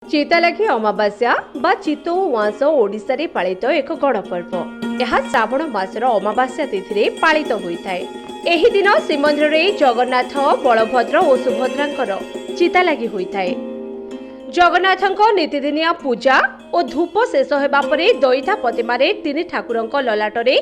ଚିତାଲାଗି ଅମାବାସ୍ୟା ବା ଚିତଉ ଉଆଁସ ଓଡ଼ିଶାରେ ପାଳିତ ଏକ ଗଣପର୍ବ। ଏହା ଶ୍ରାବଣ ମାସର ଅମାବାସ୍ୟା ତିଥିରେ ପାଳିତ ହୋଇଥାଏ। ଏହି ଦିନ ଶ୍ରୀମନ୍ଦିରରେ ଜଗନ୍ନାଥ, ବଳଭଦ୍ର ଓ ସୁଭଦ୍ରାଙ୍କର ଚିତାଲାଗି ହୋଇଥାଏ। ଜଗନ୍ନାଥଙ୍କ ନିତିଦିନିଆ ପୂଜା ଓ ଧୂପ ଶେଷ ହେବା ପରେ ଦଇତାପତିମାନେ ତିନି ଠାକୁରଙ୍କ ଲଲାଟରେ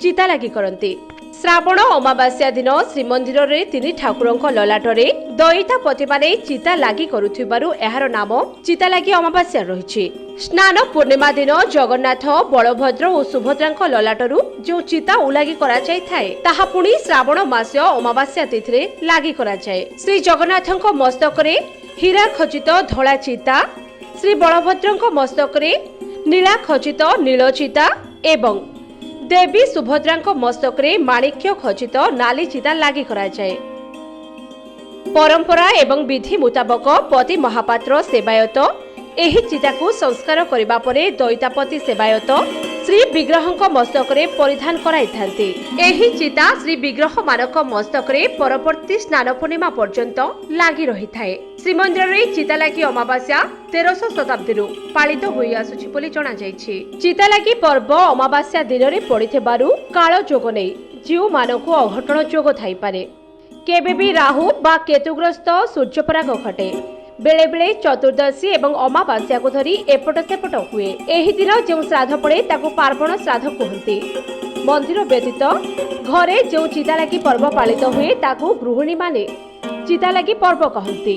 ଚିତାଲାଗି କରନ୍ତି। ଶ୍ରାବଣ ଅମାବାସ୍ୟା ଦିନ ଶ୍ରୀମନ୍ଦିରରେ ତିନି ଠାକୁରଙ୍କ ଲଲାଟରେ ଦଇତାପତିମାନେ ଚିତା ଲାଗି କରୁଥିବାରୁ ଏହାର ନାମ ଚିତାଲାଗି ଅମାବାସ୍ୟା ରହିଛି। ସ୍ନାନ ପୂର୍ଣ୍ଣିମା ଦିନ ଜଗନ୍ନାଥ, ବଳଭଦ୍ର ଓ ସୁଭଦ୍ରାଙ୍କ ଲଲାଟରୁ ଯେଉଁ ଚିତା ଉଲାଗି କରାଯାଇଥାଏ, ତାହା ପୁଣି ଶ୍ରାବଣ ମାସ ଅମାବାସ୍ୟା ତିଥିରେ ଲାଗି କରାଯାଏ। ଶ୍ରୀ ଜଗନ୍ନାଥଙ୍କ ମସ୍ତକରେ ହୀରା ଖଚିତ ଧଳା ଚିତା, ଶ୍ରୀ ବଳଭଦ୍ରଙ୍କ ମସ୍ତକରେ ନୀଳା ଖଚିତ ନୀଳ ଚିତା ଏବଂ ଦେବୀ ସୁଭଦ୍ରାଙ୍କ ମସ୍ତକରେ ମାଣିକ୍ୟ ଖଚିତ ନାଲି ଚିତା ଲାଗି କରାଯାଏ। ପରମ୍ପରା ଏବଂ ବିଧି ମୁତାବକ ପତି ମହାପାତ୍ର ସେବାୟତ ଏହି ଚିତାକୁ ସଂସ୍କାର କରିବା ପରେ ଦଇତାପତି ସେବାୟତ ଶ୍ରୀ ବିଗ୍ରହଙ୍କ ମସ୍ତକରେ ପରିଧାନ କରାଇଥାନ୍ତି। ଏହି ଚିତା ଶ୍ରୀ ବିଗ୍ରହମାନଙ୍କ ମସ୍ତକରେ ପରବର୍ତ୍ତୀ ସ୍ନାନ ପୂର୍ଣ୍ଣିମା ପର୍ଯ୍ୟନ୍ତ ଲାଗି ରହିଥାଏ। ଶ୍ରୀମନ୍ଦିରରେ ଚିତାଲାଗି ଅମାବାସ୍ୟା 13ଶ ଶତାବ୍ଦୀରୁ ପାଳିତ ହୋଇଆସୁଛି ବୋଲି ଜଣାଯାଇଛି। ଚିତାଲାଗି ପର୍ବ ଅମାବାସ୍ୟା ଦିନରେ ପଡ଼ିଥିବାରୁ କାଳ ଯୋଗ ନେଇ ଯେଉଁମାନଙ୍କୁ ଅଘଟଣ ଯୋଗ ଥାଇପାରେ। କେବେ ବି ରାହୁ ବା କେତୁଗ୍ରସ୍ତ ସୂର୍ଯ୍ୟପରାଗ ଘଟେ। ବେଳେବେଳେ ଚତୁର୍ଦ୍ଦଶୀ ଏବଂ ଅମାବାସ୍ୟାକୁ ଧରି ଏପଟ ସେପଟ ହୁଏ। ଏହି ଦିନ ଯେଉଁ ଶ୍ରାଦ୍ଧ ପଡ଼େ, ତାକୁ ପାର୍ବଣ ଶ୍ରାଦ୍ଧ କୁହନ୍ତି। ମନ୍ଦିର ବ୍ୟତୀତ ଘରେ ଯେଉଁ ଚିତାଲାଗି ପର୍ବ ପାଳିତ ହୁଏ, ତାକୁ ଗୃହିଣୀମାନେ ଚିତାଲାଗି ପର୍ବ କହନ୍ତି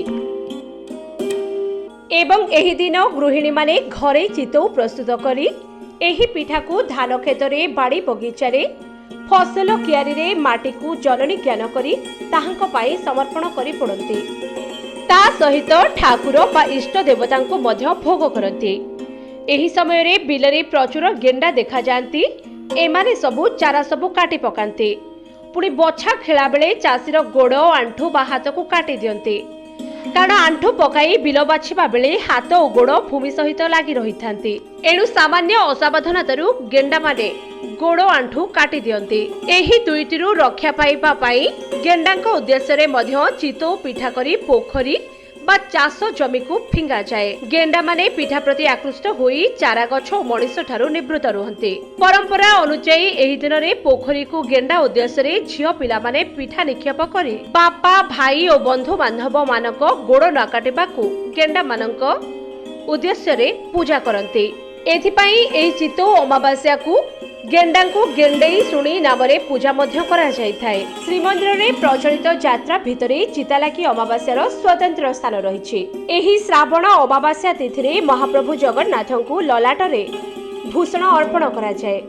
ଏବଂ ଏହି ଦିନ ଗୃହିଣୀମାନେ ଘରେ ଚିତଉ ପ୍ରସ୍ତୁତ କରି ଏହି ପିଠାକୁ ଧାନ କ୍ଷେତରେ, ବାଡ଼ି ବଗିଚାରେ, ଫସଲ କିଆରିରେ ମାଟିକୁ ଜନନୀ ଜ୍ଞାନ କରି ତାହାଙ୍କ ପାଇଁ ସମର୍ପଣ କରି ପଡ଼ନ୍ତି। ତା ସହିତ ଠାକୁର ବା ଇଷ୍ଟ ଦେବତାଙ୍କୁ ମଧ୍ୟ ଭୋଗ କରନ୍ତି। ଏହି ସମୟରେ ବିଲରେ ପ୍ରଚୁର ଗେଣ୍ଡା ଦେଖାଯାଆନ୍ତି। ଏମାନେ ସବୁ ଚାରା ସବୁ କାଟି ପକାନ୍ତି। ପୁଣି ବଛା ଖେଳାବେଳେ ଚାଷୀର ଗୋଡ଼, ଆଣ୍ଠୁ ବା ହାତକୁ କାଟି ଦିଅନ୍ତି, କାରଣ ଆଣ୍ଠୁ ପକାଇ ବିଲ ବାଛିବା ବେଳେ ହାତ ଓ ଗୋଡ଼ ଭୂମି ସହିତ ଲାଗି ରହିଥାନ୍ତି। ଏଣୁ ସାମାନ୍ୟ ଅସାବଧାନତାରୁ ଗେଣ୍ଡାମାନେ ଗୋଡ଼, ଆଣ୍ଠୁ କାଟି ଦିଅନ୍ତି। ଏହି ଦୁଇଟିରୁ ରକ୍ଷା ପାଇବା ପାଇଁ ଗେଣ୍ଡାଙ୍କ ଉଦ୍ଦେଶ୍ୟରେ ମଧ୍ୟ ଚିତଉ ପିଠା କରି ପୋଖରୀ ବା ଚାଷ ଜମିକୁ ଫିଙ୍ଗାଯାଏ। ଗେଣ୍ଡାମାନେ ପିଠା ପ୍ରତି ଆକୃଷ୍ଟ ହୋଇ ଚାରା ଗଛ ଓ ମଣିଷ ଠାରୁ ନିବୃତ୍ତ ରୁହନ୍ତି। ପରମ୍ପରା ଅନୁଯାୟୀ ଏହି ଦିନରେ ପୋଖରୀକୁ ଗେଣ୍ଡା ଉଦ୍ଦେଶ୍ୟରେ ଝିଅ ପିଲାମାନେ ପିଠା ନିକ୍ଷେପ କରି ବାପା, ଭାଇ ଓ ବନ୍ଧୁ ବାନ୍ଧବ ମାନଙ୍କ ଗୋଡ଼ ନ କାଟିବାକୁ ଗେଣ୍ଡାମାନଙ୍କ ଉଦ୍ଦେଶ୍ୟରେ ପୂଜା କରନ୍ତି। ଏଥିପାଇଁ ଏହି ଚିତଉ ଅମାବାସ୍ୟାକୁ ଗେଣ୍ଡାଙ୍କୁ ଗେଣ୍ଡେଇ ଶୁଣି ନାମରେ ପୂଜା ମଧ୍ୟ କରାଯାଇଥାଏ। ଶ୍ରୀମନ୍ଦିରରେ ପ୍ରଚଳିତ ଯାତ୍ରା ଭିତରେ ଚିତାଲାଗି ଅମାବାସ୍ୟାର ସ୍ୱତନ୍ତ୍ର ସ୍ଥାନ ରହିଛି। ଏହି ଶ୍ରାବଣ ଅମାବାସ୍ୟା ତିଥିରେ ମହାପ୍ରଭୁ ଜଗନ୍ନାଥଙ୍କୁ ଲଲାଟରେ ଭୂଷଣ ଅର୍ପଣ କରାଯାଏ।